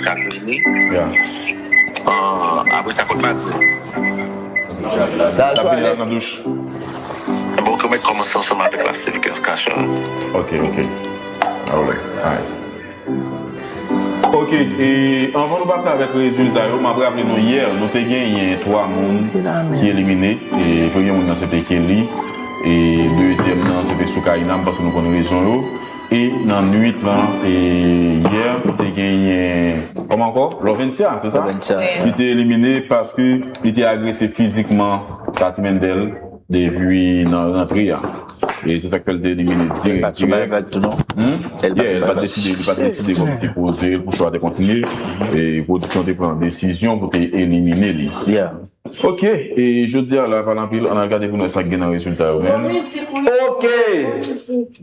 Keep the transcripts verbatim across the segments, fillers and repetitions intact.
Katlini. Yeah. Ah, apre sa, kot Madi. L ap vini la nan douch. Bon, ok, mwen kòmanse ansanm avèk la ségrégation. Ok, ok. Alright. Alright. Ok, e anvan nou pati avèk rezilta yo, m ap raple nou yè, nou te genyen twa moun ki elimine. E premye moun nan se te Kelly, e dezyèm nan se te Soukaina, m panse nou konn rezon yo. E nan nwit lan, e yè, nou te genyen, kòman ankò? Lovensia, se sa? Lovensia. Wi. Li te elimine paske li te agrese fizikman Tati Mendel depi nan rantre a. E se sa k fè l te elimine dirèk, dirèk. Hmm? Yeah, li pa t deside, li pa t deside kòm ti poze l pou cho a te kontinye. E pwodiksyon te pran desizyon pou te elimine li. Yeah. Ok, e jodi a la, pale anpil, ann al gade pou nou sa k gen nan rezilta yo, men. Ok.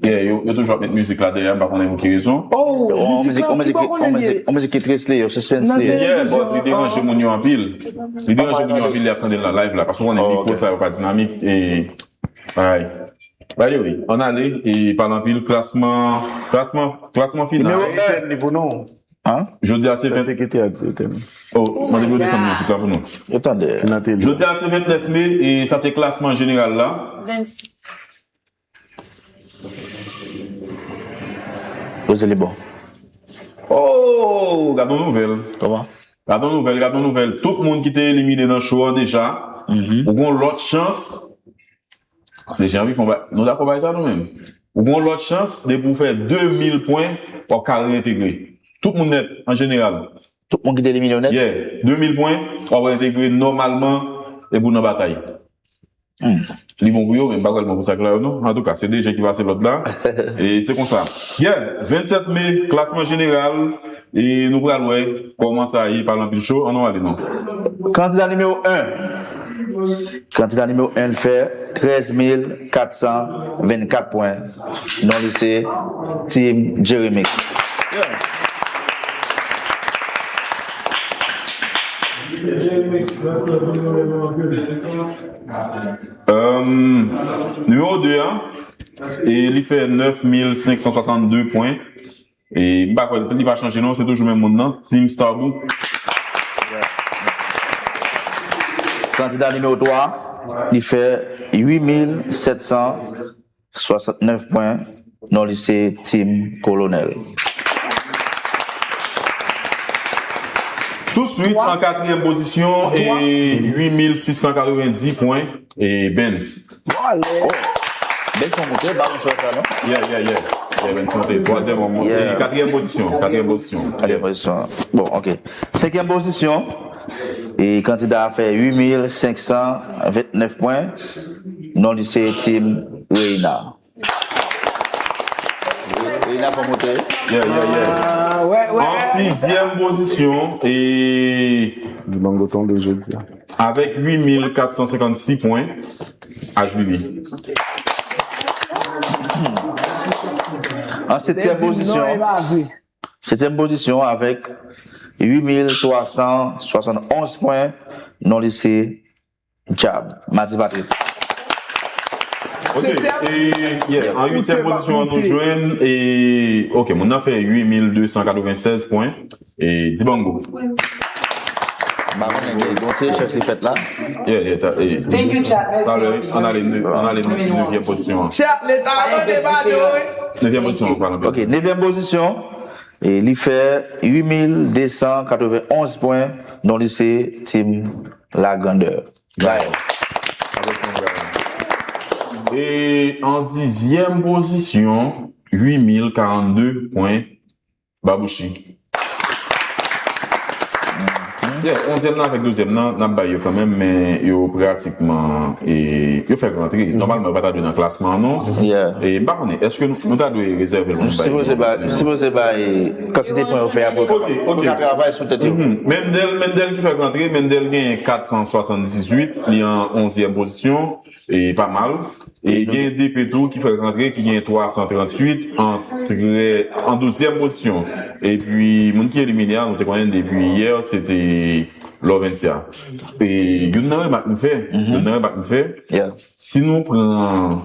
Yeah, yo, yo toujou ap met mizik la dèyè, m pa konnen pou ki rezon. Oh, mizik la, ki bò konnen li ye? On mizik ki tris li ye, suspense li ye. Yeah, but li deranje moun yo anpil. Li deranje moun yo anpil, li ap tande l nan live la, paske w konnen mikwo sa yo pa dinamik, e, ay. By the way, ann ale, e pale anpil, klasman, klasman, klasman final. Nimewo en. Li pou nou. Hein? Jodi a se ven. Sekretè a di yo tèm. Oh, mande pou yo desann mizik la pou nou. Yo tande. Jodi a se vennèf me, e sa se klasman jeneral la. Vennsis. Poze li bon. Oh, gad yon nouvèl. Kòman? Gad yon nouvèl, gad yon nouvèl. Tout moun ki te elimine nan show an deja, ou gon lòt chans. Deja anvi fè yon ba-, nou dakò bay sa nou menm. Ou gon lòt chans, depi w fè de mil pwen, w ap ka reentegre. Tout moun nèt, an jeneral. Tout moun ki te elimine yo nèt? Yeah, de mil pwen, w ap reentegre nòmalman, epi w nan batay. Hmm. Li bon pou yo, men m pa kwè l bon pou sa k la yo, non. Antouka, se de je ki pase lòd la. E se konsa. Yeah, vennsèt me, klasman jeneral, e nou pral wè kòman sa ye, pale anpil cho. Ann nou ale, non. Kandida nimewo en. Kandida nimewo en, l fè trèz mil kat san vennkat pwen. Non li se Team Jeremix. Yeah. Jeremix, Euh, nimewo de a, e li fè nèf mil senk san swasann de pwen. E m pa kwè li pa chanje non, se toujou menm moun nan, Team Starbou. Kandida nimewo twa, li fè uit mil sèt san swasantnèf pwen, non li se Team Kolonèl. Touswit, an katriyèm pozisyon, e uit mil sis san katrevenndis pwen, e Benz. Bon, ale. Oh. Benz fè monte, pa konn sa non. Yeah, yeah, yeah. Yeah, Benz monte. Twazyèm, monte. Yeah. Katriyèm pozisyon, katriyèm pozisyon. Katriyèm pozisyon. Bon, ok. Senkyèm pozisyon, e kandida a fè uit mil senk san vennèf pwen, non li se Team Reina. Reina fè monte. Yeah, yeah, yeah. Ah, ouais, ouais. An sizyèm pozisyon, e Dibango tonbe jodi a. Avèk uit mil kat san senkannsis pwen, H B B. An setyèm pozisyon. Setyèm pozisyon avèk uit mil twa san swasannonz pwen, non li se Djab, Madi Patrick. Ok, e, yeah, an uityèm pozisyon an nou jwenn, e, ok, moun nan fè uit mil de san katrevennsèz pwen, e Dibango. M pa konnen, gen yon ti rechèch ki fèt la. Yeah, yeah, ta, e, Thank you, chat. Mèsi anpil. Ann ale, ann ale nevyèm pozisyon an. Chat, leta a mande pa nou, wi. Nevyèm pozisyon, pale anpil. Ok, nevyèm pozisyon, e li fè uit mil de san katrevenonz pwen, non li se Team La Grandeur. Gaël. E an dizyèm pozisyon, uit mil karannde pwen, Babouchi. Yeah, onzyèm nan avèk douzyèm nan, n ap bay yo kanmenm, men yo pratikman, e, yo fèk rantre. Nòmalman, yo pa ta dwe nan klasman an, non. Yeah. E m pa konnen, èske nou, nou ta dwe rezève l pou nou bay yo? Sipoze bay, sipoze bay kantite pwen yo fè a pou, ok, pou ka travay sou tèt yo. Mhm. Mendel, Mendel ki fèk rantre, Mendel genyen kat san swasanndizuit, li an onzyèm pozisyon, e pa mal. E gen Depe tou ki fèk rantre, ki genyen twa san tranntuit, an trè, an douzyèm pozisyon. Epi, moun ki elimine a, nou te konnen depi yè, se te Lovencia. E youn nan remak m fè, youn nan remak m fè, si nou pran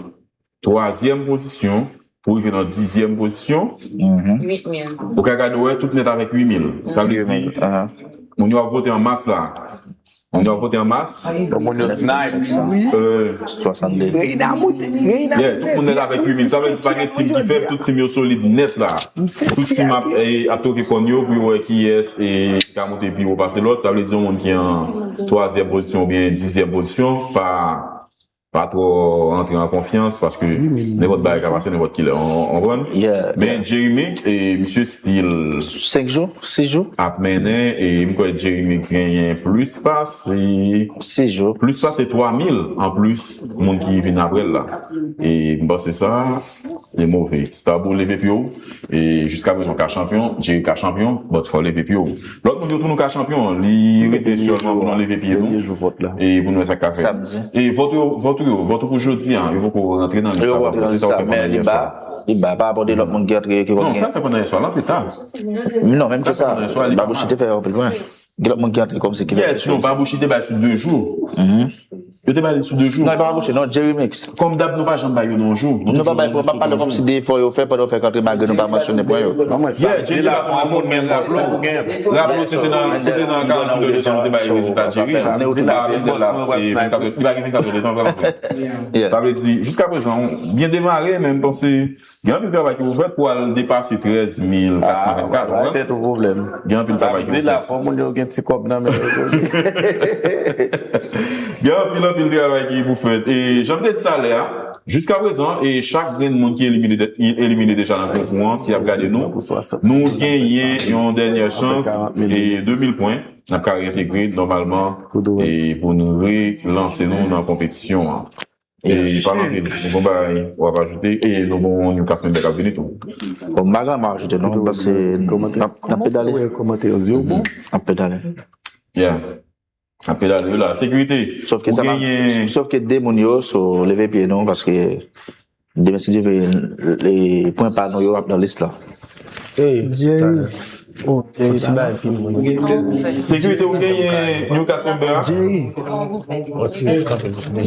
twazyèm pozisyon, pou rive nan dizyèm pozisyon, ou ka gade, wè, tout nèt avèk uit mil. Sa vle di, moun yo ap vote an mas la. Moun yo ap vote an mas. Donk, moun yo snipe. Euh, Swasannde. Reyna moute. Reyna yeah, tout moun nèt avèk uit mil. Sa vle di pa gen tim ki fèb, tout tim yo solid nèt la. Tout tim ap, eh, ap twoke kòn yo pou yo wè kiyès e ki ka monte pi wo pase lòt. Sa vle di yon moun ki an twazyèm pozisyon oubyen dizyèm pozisyon pa pa twò antre an konfyans paske nenpòt bagay ka pase nenpòt kilè. On konprann? Yeah, Men Jerry Mix e misye still Senk jou? Sis jou? Ap mennen e m kwè Jerry Mix genyen plis pase Sis jou. Plis pase twa mil an plis moun ki vin apre l la. E m panse sa, li move. Starboy leve pye w. E jiska prezan w ka chanpyon, Jerry ka chanpyon, but fò w leve pye w. Lòt moun yo tou nou ka chanpyon, li rete sèlman pou nou leve pye nou. E pou nou wè sa k ka fè. E vòt yo, vòt yo, vòt pou jodi a, yo poko rantre nan lis la. Sa w fè pandan yè swa. Li ba, pa rapò de lòt moun ki antre ki Non, sa fè pandan yè swa, l antre ta. Non, menm ke sa. Pandan yè swa, li pa Babouchi te fè yon pil lwen. Gen lòt moun ki antre kòmsi ki fè Yes, non, Babouchi te bay sou de jou. Yo te bay li sou de jou. Non, e pa Babouchi, non, Jerry Mix. Kòm dab, nou pa janm bay yo nan yon jou. Nou pa bay, pa pale kòmsi de efò yo fè pandan yo fè kantre malgre nou pa mansyone pwen yo. Yeah, Jerry la pran moun gen Rablo. Rablo se te nan se te nan karanntuit lè de tan yo te bay rezilta Jerry. Li pa vennkat lè de tan vrèman. Sa vle di, jiska prezan, byen demare, men m panse gen anpil travay ki pou fèt pou al depase trèz mil kat san vennkat. Gen anpil travay ki pou fèt. Fò moun yo gen ti kòb nan men yo. Gen anpil anpil travay ki pou fèt. E jan m te di talè a, jiska prezan, e chak grenn moun ki elimine, elimine deja nan konkou an, si y ap gade nou, nou genyen yon dènyè chans e de mil pwen. N ap ka reyentegre nòmalman e pou nou relanse nou nan konpetisyon an. E pa anpil, nou gon bagay w ap ajoute e nou gon Newcastle Member k ap vini tou. Bon, m pa gen anyen ajoute non, m panse n ap pedale. N ap pedale. Yeah. N ap pedale, wi la. Sekirite. Sof ke sa pa, sof ke de moun yo, so leve pye nou, paske demen si Dye vle, pwen pa nou yo ap nan lis la. Jerry. Oh, Jerry, ti bay fini. Sekirite, ou genyen Newcastle Member a? Jerry. M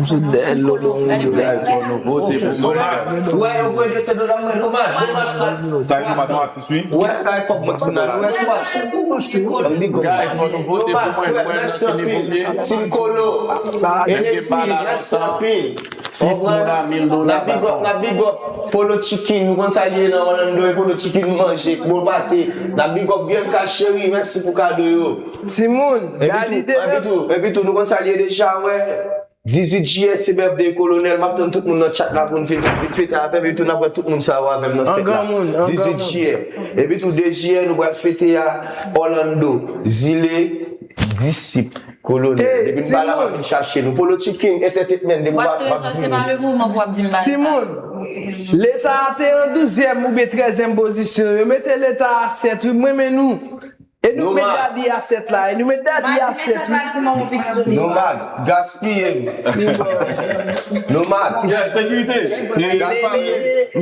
sot dèyè lolo. Guys, fò nou vote pou mwen. Wè, yo voye de se do la mwen, Nomad, Nomad, sa. Sa e Nomad, yon atis, wi. Wè, sa e kòb mwen, Nomad. Wè, twa. Big up. Guys, fò nou vote pou mwen, mwen nan ki nivo m ye. Team Kolo. N S C, mèsi anpil. Sis moun a mil dola. N ap big up, n ap big up Polo Chicken, nou konn sa li ye nan Orlando, e Polo Chicken manje, bon pate. N ap big up Bianca Cherie, mèsi pou kado yo. Timoun, Epi tou, epi tou, epi tou, nou konn sa li ye deja, wè. Dizuit jiyè, se birthday Kolonèl, m ap tann tout moun nan chat la pou n vin, vin fete avè m, epi tou n ap wè tout moun sa yo avè m nan fèt la. Dizuit jiyè. Epi tou, de jiyè, nou pral fete a Orlando, Zile, Disip. Kolonèl, depi n pa la, pa vin chache nou. Polo Chicken Entertainment, depi w ap, w ap vini. Timoun, Leta a te an douzyèm oubyen trèzyèm pozisyon. Yo mete Leta a sèt, wi, m renmen nou. E nou k met Dadi a sèt la, e nou met Dadi a sèt, wi. Nomad, gaspiye m. Nomad. Yeah, sekirite.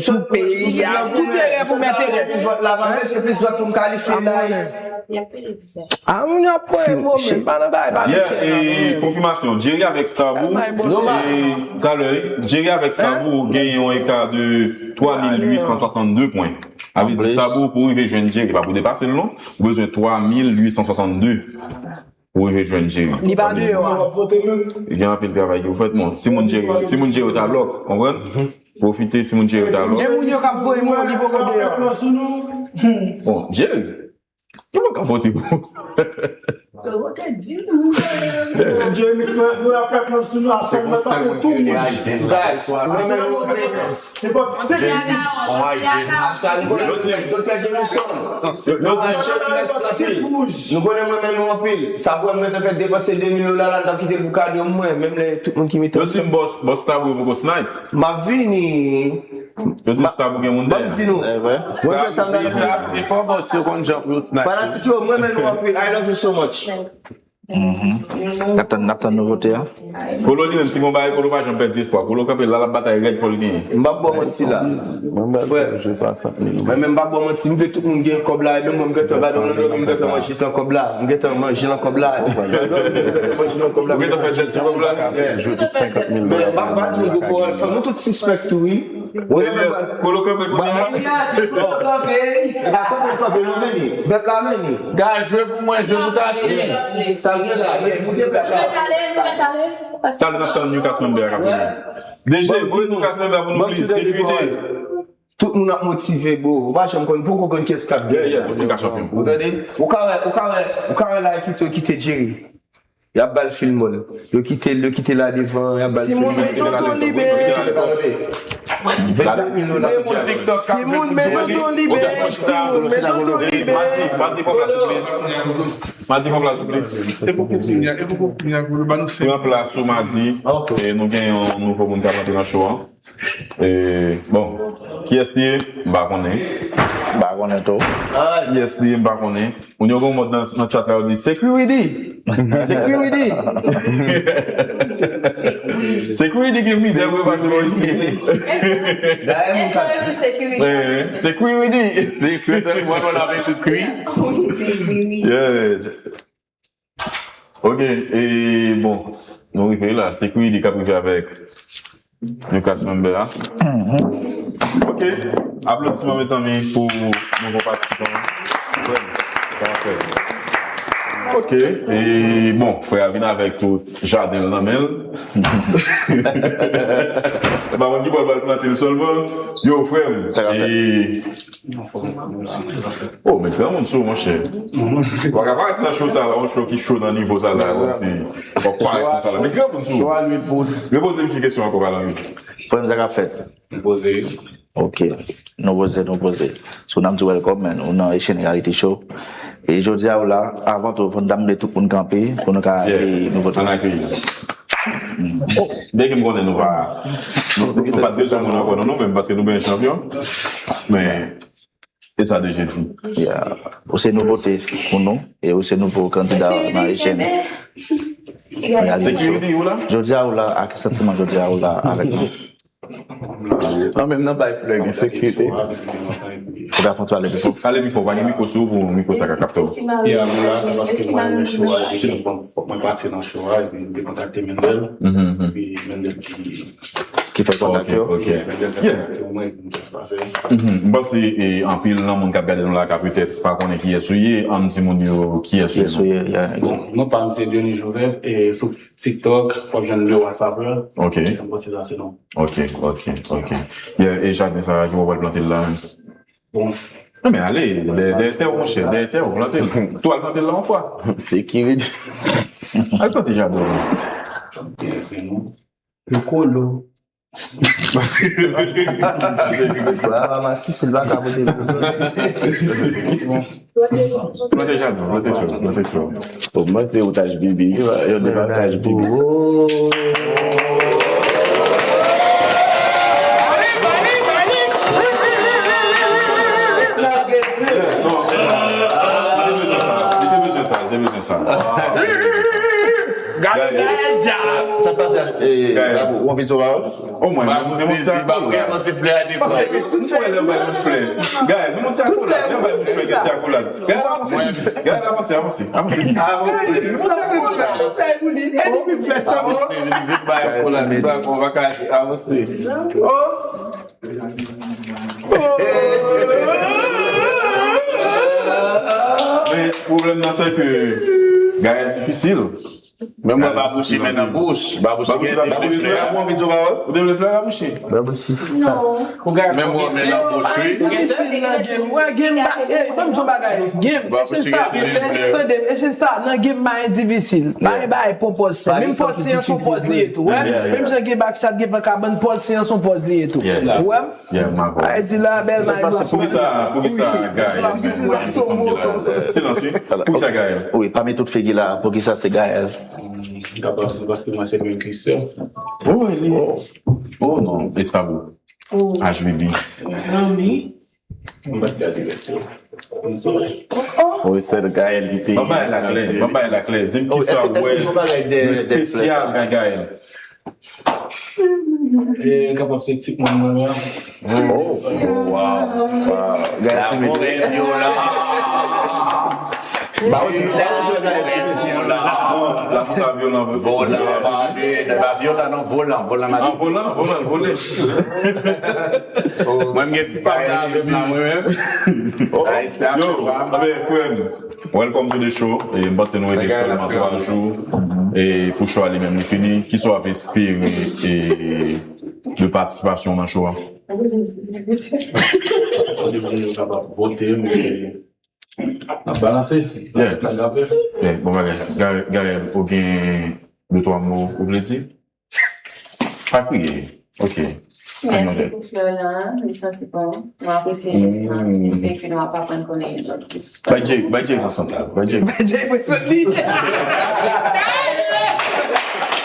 Sou peyi a, tout erè pou mèt erè. Vòt la, pa mèt plis vòt pou m kalifye la. A moun yo ap pran yo pwoblèm, pa nan bagay pa Yeah, e konfimasyon, Jerry avèk Starboy, e talè, Jerry avèk Starboy genyen yon eka de twa mil uit san swasann de pwen. Sa vle di Starboy pou rive jwenn Jerry, pa pou depase l non, ou bezwen twa mil uit san swasann de pou rive jwenn Jerry. Li pa deyò a. Gen anpil travay ki pou fèt, mon. Si moun Jerry, si moun Jerry ta blòk, konprann? Pwofite si moun Jerry ta blòk. Gen moun yo k ap voye mwen, li poko deyò. Bon, Jerry. Ki mwen ka vote pou? Yo te di nou. Jerry, nou ap fè plan sou nou, aswè nou pase tou wouj. Nenpòt senk wouj. Doktè Jameson. Doktè Jameson, mèsi anpil. Nou konnen mwen men nou anpil. Sa pou mwen te fè depanse de mil dola la, n t ap kite l pou kado mwen, menm lè tout moun ki mete. Yo di m bòs, bòs Tabou poko snipe. M ap vini. Yo di Tabou gen moun dèyè. Ban m di nou. Mwen fè sa m ta di. Sa ap di fò bòs yo konn jan pou yo snipe. Fanatik yo, mwen men nou anpil. I love you so much. N ap tann, n ap tann nouvote a. Kolo li menm, si gon bagay, Kolo pa janm pèdi espwa. Kolo kanpe la, l ap batay rèd, fò l genyen. M p ap ba w manti la. Frè, mwen menm m p ap ba w manti, m vle tout moun gen kòb la, e menm mwen m gentan ba nan lòt, m gentan manje nan kòb la, m gentan manje nan kòb la. Ou gentan fè jès sou kòb la? Men m pa, pa di yon gwo pawòl, fò nou tout sispèk tou, wi. Ebyen, Kolo kanpe kounye a. Pèp la vini. Pèp la vini. Gade, jwe pou mwen, jwe pou Tati. Sa gen la, men, moute pèp la. Talè n ap tann New Cast Member a k ap vini. D J, voye New Cast Member pou nou, please. Sekirite. Tout moun ap motive, bro. Ou pa janm konn, poko konn kiyès k ap genyen. Yeah, yeah, tout moun ka chanpyon. Ou tande? Ou ka wè, ou ka wè, ou ka wè la, kite, kite Jerry. Y ap ba l fil mòn. Yo kite l, yo kite l la devan, y ap ba l fil mòn. Timoun, mete w tou libè. Timoun, mete w tou libè. Timoun, mete w tou libè. Madi, madi, konpla, souple. E poko kounye a, e poko kounye a, pou nou ba nou senk. Pran plas ou, Madi. E nou gen yon nouvo moun k ap antre nan show an. E, bon, kiyès li ye? M pa konnen. M pa konnen tou. Ah, kiyès li ye? M pa konnen. Moun yo gen yon mòd nan, nan chat la, yo di, "Security! Security!" Security gen mizè pou yo pase polis. Dayè, moun sa. Security! Security! Yeah. Ok, e bon, nou rive la. Security k ap rive avèk New Cast Member a. Ok, aplodisman, mezanmi, pou nouvo patisipan. Frè m, sa va, frè m? Ok, e bon, frè a vin avèk tout jaden l nan men l. M pa konn ki bò l pral plante l sèlman. Yo, frè m, e Oh, men granmoun sou, monchè. Ou pa ka parèt nan show sa la, yon show ki cho nan nivo sa la, kòmsi w ap parèt konsa la. Men granmoun sou. Repoze m ti kesyon ankò, Valanri. Frè m, sa k ap fèt? Nou poze. Ok. Nou poze, nou poze. So, n ap di welcome, man. Ou nan Haitian Reality Show. E jodi a, ou la, avan tou, fò n ta mande tout moun kanpe, pou nou ka akeyi nouvo. Ann akeyi. Oh, byen ke m konnen nou pa, nou, nou pa t bezwen moun ankò, non, nou menm, paske nou byen chanpyon. Men, E sa de jedi. Yeah. Ou se nouvote pou nou, e ou se nouvo kandida nan Haitian Reality Show. Security, ou la? Jodi a ou la, ak santiman jodi a ou la avèk nou. Non, menm nan bay flè, gen sekirite. Ou ka fè yon ti pale pi fò? Pale pi fò, pa gen mikwo sou ou pou mikwo sa ka kapte w. Yeah, mwen la, se paske mwen renmen show a, epi fòk mwen pase nan show a, epi m te kontakte Mendel, epi Mendel ki Ki fè kontak yo. Ok, ok. Yeah. Mhm. M panse, e, anpil nan moun k ap gade nou la ka petèt pa konnen kiyès ou ye, ann di moun yo kiyès ou ye, non? Bon, non pa m se Denis Joseph, e sou TikTok, w ap jwenn Leroy Saveur. Ok. M panse sa se non. Ok, ok, ok. Yeah, e jaden sa a, ki bò w pral plante l la menm? Bon. Non, men ale, dèyè, dèyè tè w, monchè, dèyè tè w, plante l. Tou al plante l la yon fwa. Se ki vin. Al plante jaden w. Yo kolo. Plante jaden, plante cho, plante cho. Bon, mwen se ou t H B B, yo de pasaj H B B. Li te bezwen sa, li te bezwen sa, li te bezwen sa. Gade, gade, djab. Sa k pase, eh, Gaël, ou anvi di yon pawòl? O mwen, men moun sa, men moun sa, tout flè, lè bay moun flè. Gaël, men moun sa, akolad, lè bay moun flè, se ti akolad. Gaël, avanse, Gaël, avanse, avanse, avanse. Avanse. Avanse, vin bay akolad, vin bay akolad, avanse. Oh. Men pwoblèm nan se ke Gaël difisil. Men mwen babouche men nan bouch. Babouche gen difisil. Ou anvi di yon pawòl? Ou te vle flè babouche? Babouche. Non. Men mwen men nan bouch, wi. Difisil nan game. Wè, game ba, eh, ban m di yon bagay. Game, Echange Star, tande m, Echange Star, nan game ba difisil. Ba, ba, pon pòz. Menm pòz se yon pòz li ye tou. Wè, menm jan gen back chat, gen panka, ban pòz se yon pòz li ye tou. Wè. Yeah, m avè w. Ay di la, bèl vibe la. Poukisa, poukisa Gaël? Silans, wi. Poukisa Gaël? Wi, pami tout figi la, poukisa se Gaël? M ka panse se paske mwen se menm Christian. Oh, li. Oh non, Estabou. H B B. Zanmi. Mwen pa t gade rès yo. I'm sorry. Wi, se Gaël ki te. Ban m bay la klè, ban m bay la klè. Di m ki sa w wè de espesyal nan Gaël. E kapab se ti moun mwen an. Oh, wow. Wow. Gaël ti mesye. Ba ou jwe, ba ou jwe Gaël ti mesye. Non, la pou sa vyolan vre. Volan, pa vyolan, non, volan, volan. An volan, volan, vole. Mwen, m gen ti pa nan avè m nan, mwen menm. Ayiti ap Yo, fè pa. Anben, frè m, welcome to the show. E m panse nou rete sèlman twa jou e pou show a li menm li fini. Ki sa w ap espere e, de patisipasyon nan show a? Kote moun yo kapab vote, men ap balanse. Yeah. Sa k ap fè. Yeah, bon bagay. Gaël, Gaël, ou gen de twa mo ou vle di? Pa kriye. Ok. Mèsi pou flè la, li santi bon. Mwen apresye jès lan. M espere ke nou ap aprann konnen youn lòt plis. Bay Jay, bay Jay nan sant la. Bay Jay. Jay Wilson li.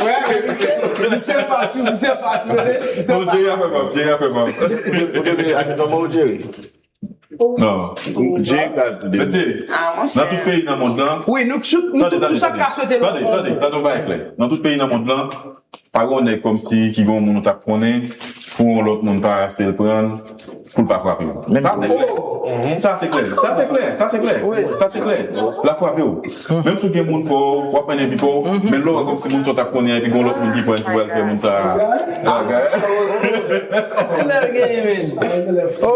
Wè, misye, misye fasil, misye fasil, misye Non, Jerry a fè m ap, Jerry a fè m ap. Ou te vle ajoute yon mo, Jerry? Non. Jerry ka di de. Mesye, Ah, mon nan tout cher. Peyi nan mond lan, Wi, nou tout, nou tande, tout, tande, nou chak ka swete tande, lòt tande, tande, tande, yon bagay klè. Nan tout peyi nan mond lan, pa gen yon nèg kòmsi ki gen yon moun ou t ap konnen, pou yon lòt moun parese l pran, pou l pa frape w. Sa se klè. Sa se klè. Sa se klè. Sa se klè. Sa se klè. L ap frape w. Menm si w gen moun pa w, w ap mennen vi pa w, men lè w wè kòmsi moun sa w t ap konnen an, epi gen yon lòt moun ki pran, ki pral fè moun sa. Ah, gade. Ti lè l genyen, men.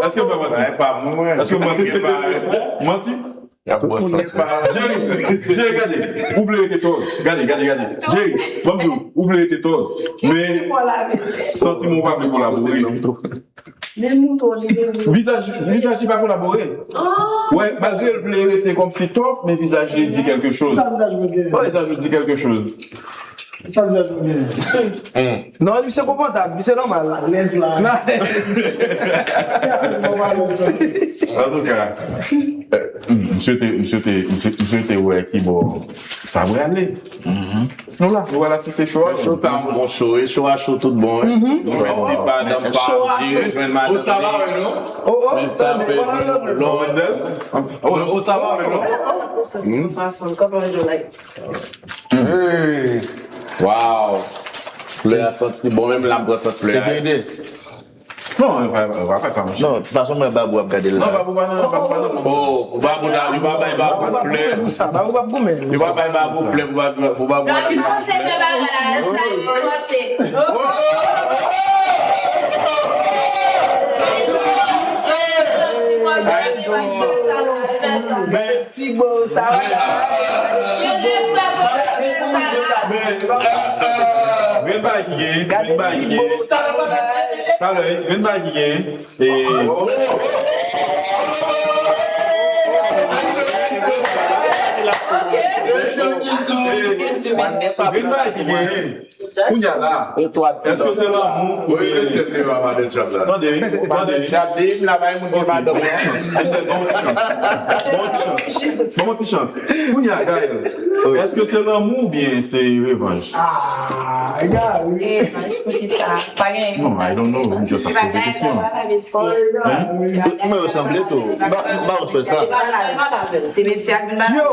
Èske m pa manti? Sa e pa mwen. Èske m manti? Se pa Manti? Y ap bon sans. Jerry, Jerry, gade. Ou vle rete tòg. Gade, gade, gade. Jerry, ban m di w, ou vle rete tòg. Men, santiman w pa vle kolabore. Vizaj, vizaj li pa kolabore. Wè, malgre l vle rete kòmsi tòf, men vizaj li di kèlke choz. Sa vizaj mwen gen. Vizaj li di kèlke choz. Sa vizaj mwen gen. Non, misye konfòtab, misye nòmal. Alèz la. Alèz. Mwen pa alèz la. Antouka, misye te, misye te, misye, misye te wè ki bò sa prale. Nou la, nou al asiste show a. Show sa yon bon show, e show a show tout bon, wi. Nou mèsi pa dan pa di rejwenn madanm li. Oh, oh, Men sa tande, fè oh, oh, jwenn oh. lòt. London. Oh, oh, sa va, men non? Fason, kòman yo like? Wow. Flè a santi bon, menm la m pran sant flè a. Sekirite. Non, pa, pa, pa fè sa, monchè. Non, fason mwen Babou ap gade l Non, la. Babou pa nan, Babou pa nan. Oh, Babou ta, yo pa bay Babou flè. Sa, Babou p ap goumen. Yo pa bay Babou flè pou Babou, pou Babou. Gade, panse fè bagay la, Jay, panse. Ti bo sa. Men, men, men bagay ki gen, men bagay ki gen. Talè, men bagay ki gen. E, men bagay ki gen. Kounye a la, èske se lanmou oubyen... Tande, tande. Ban m ti chans. Ban m ti chans. Ban m ti chans. Kounye a, Gaël, èske se lanmou oubyen se revanj? Ah, gade. Revanj pou ki sa? Pa gen. Non, I don't know. M just ap poze kesyon. Mwen yo sanble tou. Ba, ba, ou swè sa. Se mesye ak vin ba. Yo,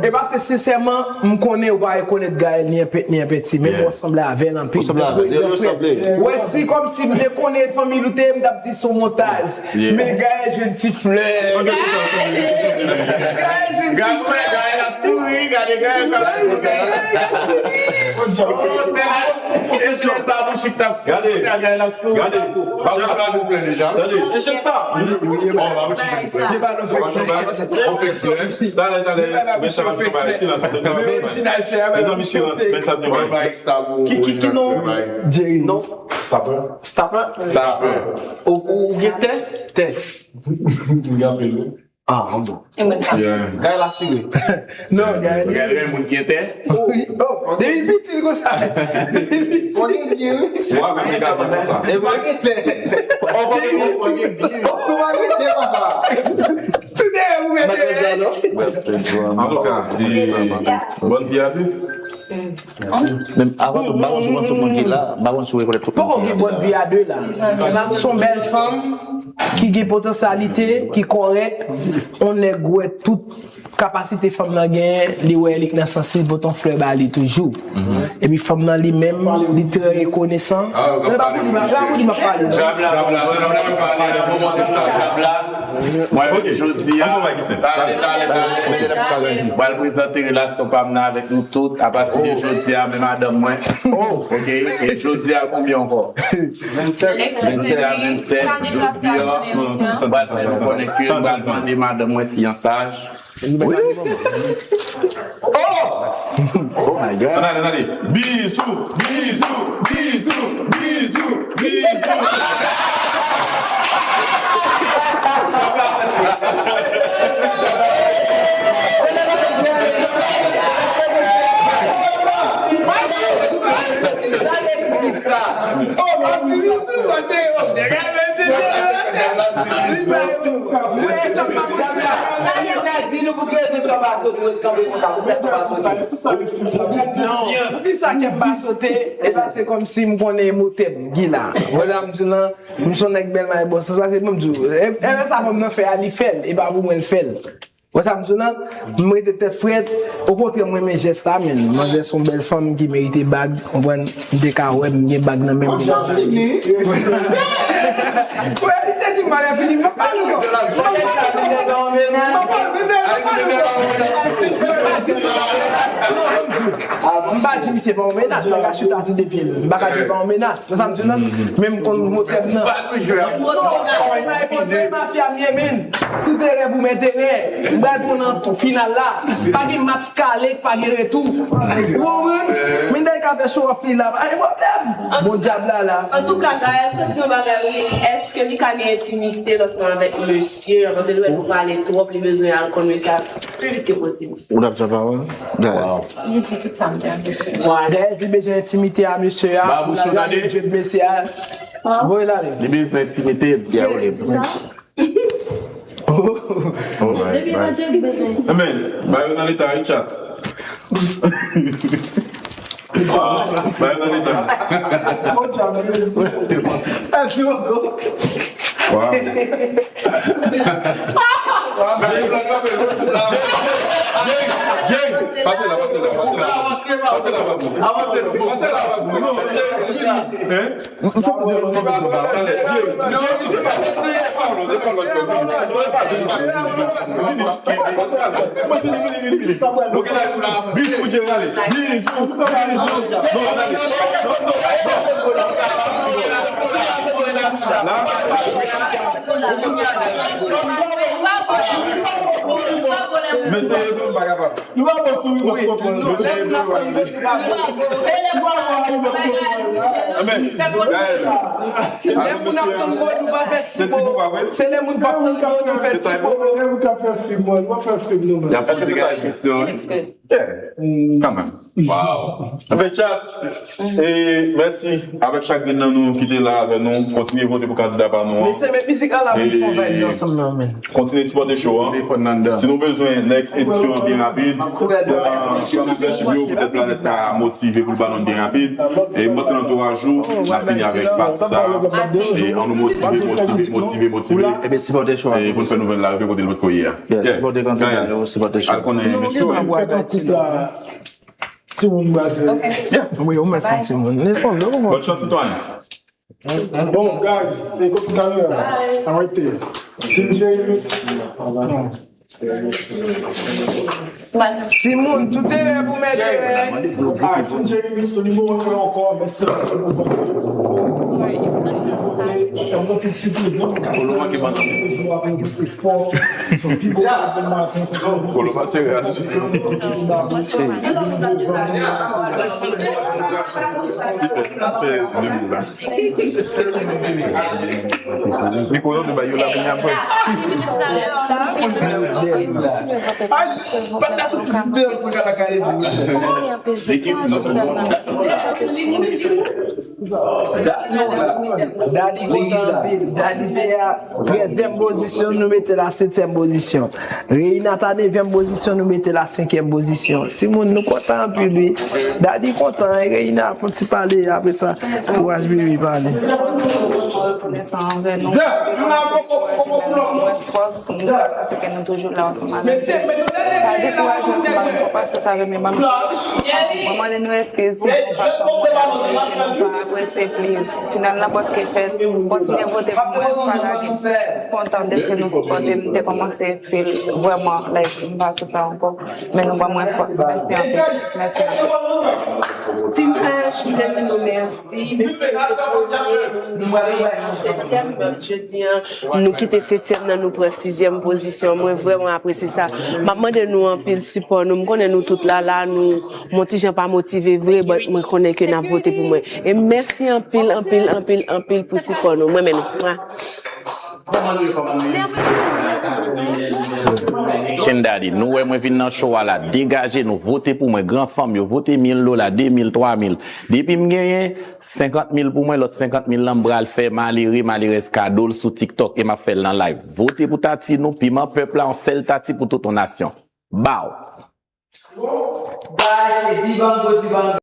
e paske sensèman, m konnen ou pa rekonèt Gaël ni en pe-, ni en peti, men Yeah. ou sanble avè l anpil. Ou sanble avè l, yo sanble. Wè, si kòmsi m te konnen fanmi l ou te ye, m t ap di se yon montaj. Men Gaël jwenn ti flè. Gaël jwenn ti flè. Gade, Gaël ap souri, gade Gaël ap souri. Oh, se la, e se Babouchik t ap souri, Gade. Gaël ap souri. Gade. Babouchik la gon flè deja. Tande. E se sa. Talè, talè, men sa ap fè silans. Mezanmi, silans, men sa ap fè. Ki, ki, ki non? Jerry. Non. Stopper. Stopper? Stopper. Ou, ou gen tè? Tè. M gen anpil wi. Ah, bon. E mwen pa. Yeah. Gaël asire. Non, Gaël. Gaël gen moun ki gen tè. Oh, depi piti konsa. Depi piti. Ou gen byen, wi. Ou avè m te gade konsa. E pa gen tè. Ou pa gen byen. Ou pa gen tè, papa. Tout dèyè ou mete. Antouka, e, bòn vi a de. Men avan tou, m pa konn si w konn tout moun ki la, m pa konn si w rekonèt tout moun Poko ki gen la. Bòn vi a de la. Se yon bèl fanm. ki gen potansyalite, ki kòrèk, yon nèg wè tout kapasite fanm nan genyen, li wè li k nan sans li, pote yon flè ba li toujou. Epi fanm nan li menm, li trè rekonesan. Ah, men pa pou li, pa pou li m ap pale, non. Djab la, djab la, djab la, djab la. Mwen, jodi a, tale, tale, tale. Mwen al prezante relasyon pa m nan avèk nou tout. Apati de jodi a, men madanm mwen. Ok? E jodi a, konbyen ankò? Vennsenk. Jodi a, vennsenk. Jodi a, mwen pral fè nou konnen ke mwen pral mande madanm mwen fiyansaj. Wi. Oh! Oh my God. Ann ale, ann ale. Bizou, bizou, bizou, bizou, bizou. Oh, m ap di bizou, paske, oh, Dayana di nou pou ki rezon kè w pa sote, w ret kanpe konsa, pou sa kè w pa sote. Non, pou ki sa kè m pa sote, e pa se kòmsi m konnen motè m ki la. Wè sa m di w lan, m se yon nèg bèl may bon sans, paske bon m di w, e, e sa fanm nan fè a, li fè l, e pa pou mwen l fè l. Wè sa m di w lan, m rete tèt frèt. Okontrè, m renmen jès la, men manzè se yon bèl fanm ki merite bag, konprann? M te ka wè m gen bag nan men m. Frè, li te di m bagay fini, m pa pale ankò. M pa pale, m pa pale, m pa pale. M pa di misye pa yon menas, nèg la chita a tou de pye l. M pa ka di l pa yon menas. Wè sa m di w lan, men m konn motè m nan. Mwen, mwen, mwen, mafya m ye, men. Tout erè pou m enterè. M pral pran nan final la. Pa gen match kale, pa gen retou. Ou konprann? Men nèg ka fè show off li la. Pa gen pwoblèm. Bon djab la la. Antouka, Gaël sot di yon bagay, wi. Èske li ka gen entimite lòske l avèk mesye an? Paske li wè nou pale twòp, li bezwen al konn mesye a pi vit ke posib. Ou t ap di yon pawòl? Gaël. Li di tout sa m te anvi di. Gaël di bezwen entimite a mesye a. Ba bouch ou tande. Mesye a. Voye l ale. Li bezwen entimite. Li di sa. Depi nan Dye li bezwen di. Amen. Ba yo nan leta, Richard. Ba yo nan leta. Bon djab, Jezi. Mèsi bokou. Wow. Jeng, Jeng, pase la, pase la, pase la. Avanse, avanse, avanse, avanse, avanse, avanse. Non, Jeng, Jeng. Hein? M soti di nou move zo pa. Tande, Jay, Jay, misye pa fè kriye. Vini, vini, vini, vini. Ok, la, la, bis pou Jay, ale. Vini, vini, vini. Non, tande. Non, non, non. La. Men serye, m pa kapab. Nou pa bon sou remote control. Non, lè moun ap pran vodou pa bon. E lè moun ap pran remote control la. Amen. Lè moun ap pran vodou pa fè ti bo. Se lè moun pa pran vodou fè ti bo. Lè moun k ap fè fim, mwen, nou pa fè fim, nou, men. Èske se sa kesyon? Yeah. Kanmenm. Wow. Anfen, chat, e mèsi avèk chak grenn nan nou ki te la avè nou. Kontinye vote pou kandida pa nou an. Mesye, met mizik la la pou n fè yon vibe ansanm nan, men. Kontinye sipòte show an. Si nou bezwen next edisyon an byen rapid, pran membership yo, poutèt Planèt ka motive pou l ba nou l byen rapid. E m panse nan twa jou, n ap fini avèk pati sa. E ann nou motive, motive, motive, motive. Epi sipòte show a. E pou n fè nouvèl la rive kote l potko ye a. Yeah, sipòte kandida yo, sipòte show. Al konnen, mesye. Timoun pral fè. Yeah. Wi, ou mèt fè timoun. Bonne chance, sitwayen. Bon, guys, e kote kamera? Arete. Team Jerry Mix. Timoun, tout erè pou mèt erè. Ah, Team Jerry Mix, nou nimewo en ankò, mèsi anpil pou vòt. Wi, mwen chante sa. E, se yon anpil sipriz, non? Kolo manke pandan. Jou avèk respè fò. Kolo pa sere a. Li konnen de bay yo la vini apre. Ay, pa ta soti si deyò pou gata kale. Ekip, nou tout bon. Dadi kontan anpil. Dadi te a trèzyèm pozisyon, nou mete l a setyèm pozisyon. Reina ta nevyèm pozisyon, nou mete l a senkyèm pozisyon. Timoun, nou kontan anpil, wi. Dadi kontan, e Reina fè yon ti pale, apre sa, kouraj, Bibi, pale. Rekonesan anvè nou. Mwen fòs, mwen santi ke nou toujou la ansanm avèk nou. Pa dekouraje ansanm avèk nou, paske sa vin menm. Mwen mande nou eskiz si nou fason mwen aji ke nou pa apresye, please. Final la preske fèt. Kontinye vote pou mwen, pa lage. Kontan dèske nou sipòte m, te kòmanse feel vrèman like m pa sou sa ankò. Men nou ban mwen fòs. Mèsi anpil. Mèsi anpil. Team H, m vle di nou mèsi. Mèsi pou tout premye, nou rive nan setyèm, jodi a, nou kite setyèm nan, nou pran sizyèm pozisyon. Mwen vrèman apresye sa. M ap mande nou anpil sipò nou. M konnen nou tout la, la, nou, m on ti jan pa motive vre, but mwen konnen ke n ap vote pou mwen. E mèsi anpil, anpil, anpil, anpil pou sipò nou. Mwen menm. Mwa. Chin Daddy, nou wè mwen vin nan show a la, degaje nou, vote pou mwen, gran fanm yo, vote mil dola, de mil, twa mil. Depi m genyen senkant mil pou mwen, lòt senkant mil lan m pral fè malere, malerèz kado l sou TikTok e m ap fè l nan live. Vote pou Tati nou, piman pèp la, yon sèl Tati pou tout yon nasyon. Bow!